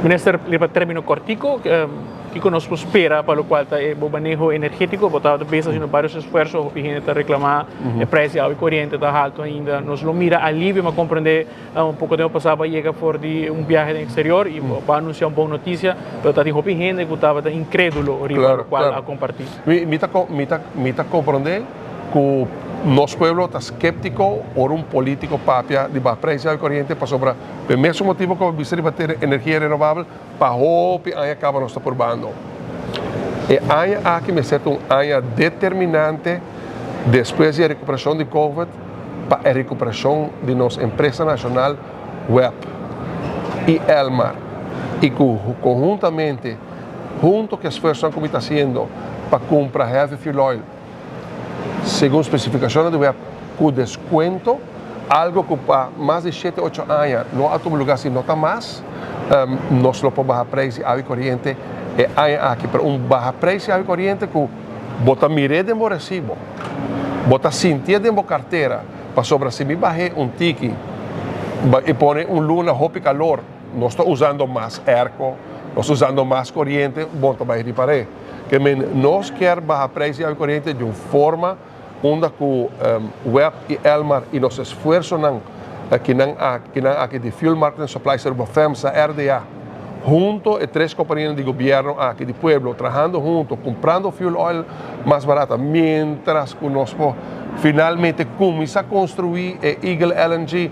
Minister, riba termino cortico, kico nos por spera pa locual ta e bo maneho energetico? Bo ta bezig haciendo varios esfuerzo, hopi hende ta reclama e prijs di awa y coriente ta halto ainda. Nos lo mira alivio, mi a comprende un poco tempo pasa bo a yega for di un biahe den exterior y bo a anuncia un bon noticia, pero ta tin hopi hende cu tabata incredulo riba locual a comparti. Mi ta comprende cu nos pueblo ta skeptico ora un politico papia di baha prijs di awa y coriente pasobra P'e mesun motibu ku a bisa riba tene energia renovabel pa hopi aña kaba nos ta purbando. E aña aki mester ta un aña determinante despues di e rekuperashon di Covid pa e rekuperashon di nos empresa nashonal web i Elmar i ku konhuntamente hunto ku esfuersonan ku mi ta hasiendo pa kumpra heavy fuel oil segun spesifikashonnan di web ku deskuento, algo ku pa mas di shete ocho aña no a tuma lugá si no ta mas, nos lo por baha preis di awa i koriente e aña aki. Pero un baha preis di awa i koriente ku bo ta mir'é den bo resibo, bo ta sintié den bo kartera, pasobra si mi bah'é un tiki i pone un luna hopi kalor, nos ta usando mas airco, nos ta usando mas koriente, bo ta bai ripar'é. Ke men nos kier baha prijs di awa koriente di un forma unda ku web i Elmar i nos esfuersonan kinan kinan aki di Fuel Marketing Supplies Aruba, FEMSA, RDA, hunto e tres kompanianan di gobierno aki di pueblo trahando hunto kumprando fuel oil mas barata mientras ku nos por finalmente kuminsá konstruí e Eagle LNG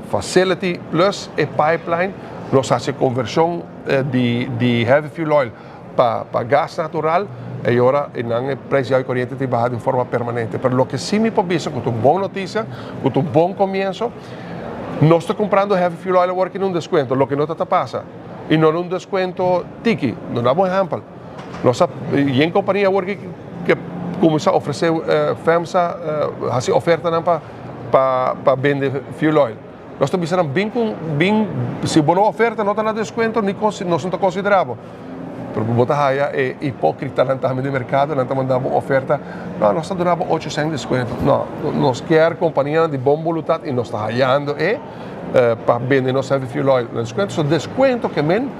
facility plus e pipeline nos hasi konvershon di heavy fuel oil pa gas natural e ora e nan e prijs di awa koriente tin baha di un forma permanente. Pero loke si mi por bisa ku ta un bon notisia, ku ta un bon komienso, nos ta kumprando heavy fuel oil awor ki na un deskuento, loke no ta ta pasa. I no na un deskuento tiki. No daba un ehèmpel. Nos a yen kompania awor ki ke kuminsá ofresé FEMSA hasi ofertanan pa pa bende fuel oil. Nos ta bisa nan bin ku bin si bo no oferta no ta na deskuento ni nos no ta konsiderá bo. Pero bo ta haya e hipókritanan tambe den merkado nan ta manda bo oferta no nos ta duna bo ocho sènt deskuento. No, nos kier kompanianan di bon boluntad i nos ta hayando e pa bende nos heavy fuel oil na deskuento. So deskuento ke men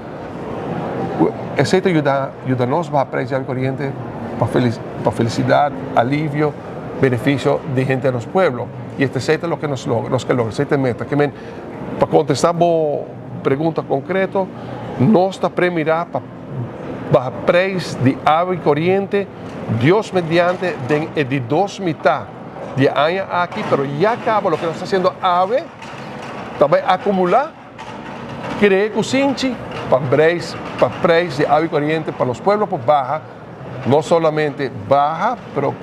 esei ta yuda yuda nos baha preis di awa koriente pa pa felisidat, alivio, benefisio di hende den nos pueblo. I esei ta loke nos logra, nos ke logra, esei ta e meta. Ke men, pa kontestá bo pregunta konkreto, nos ta premirá pa baha preis di awa i koriente, Dios mediante, den e di dos mitá di e aña aki, pero ya kaba loke nos ta hasiendo awe ta bai akumulá, krea ku sinchi pa preis, pa preis di awa i koriente pa nos pueblo por baha, no solamente baha, pero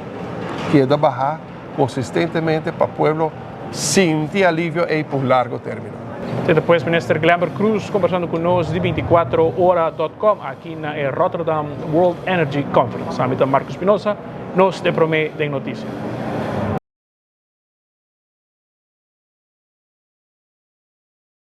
keda baha. Consistentemente pa pueblo sinti alivio ey pa un largo termino. Te despues Minister Glenbert Croes conversando cu nos di 24 ora dot com aki na e Rotterdam World Energy Conference. Ami ta Marco Espinosa, nos te prome den noticia.